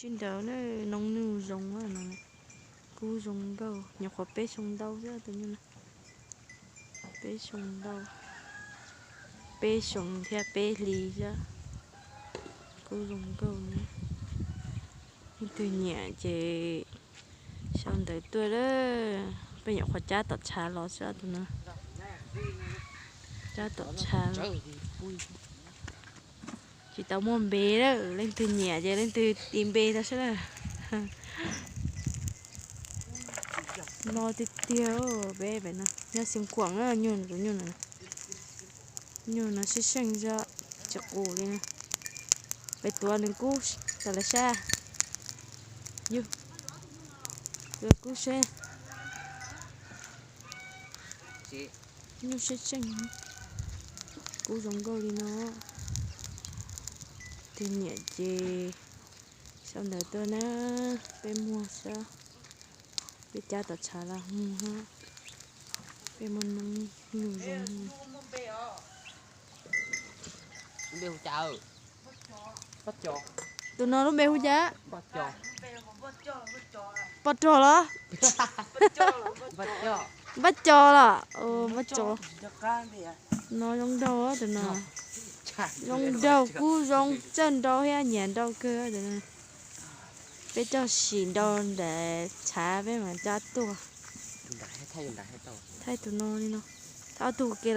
Sib nraud na, noob nug zoo no, kub zoo nkauj, nyuam qhuav peb xyoo ntau xwb tus nyuj no. Peb xyoo ntau, peb xyoo thiab peb hlis xwb. Kub zoo nkauj na. Leej twg nyiam ces sau ntawv tuaj lawm. Peb nyuam qhuav cab tom tshav los xwb tus no. Cab tom tshav los. Tsis tau muaj npe lawm, leej twg nyiam ces leej twg tis npe tau xwb na. No tiag tiag, peb pem no nyob Xeev Khuam, nyuj tus nyuj no, nyuj no sib seej zog, tsis qus li na. Peb tuav nws kub kom lawv saib, yus, tuav kub seb. Nyuj sib seej, kub zoo nkauj li no. Tus nyiam ces sau ntawv tuaj na, peb muag xwb. Peb cab tom tshav los mus, peb muaj noob nyuj zoo. Tus no lub npe hu cas? Poj rog los? Npab cos los? Npab cos. No zoo nraug tus no. Zoo nraug, kub zoo, txawj nraug thiab nyiam nraug kawg. Peb coj sim nraug nram tshav peb mam cab tuaj. Thaij tus no li no. Thaij ob tug ke los.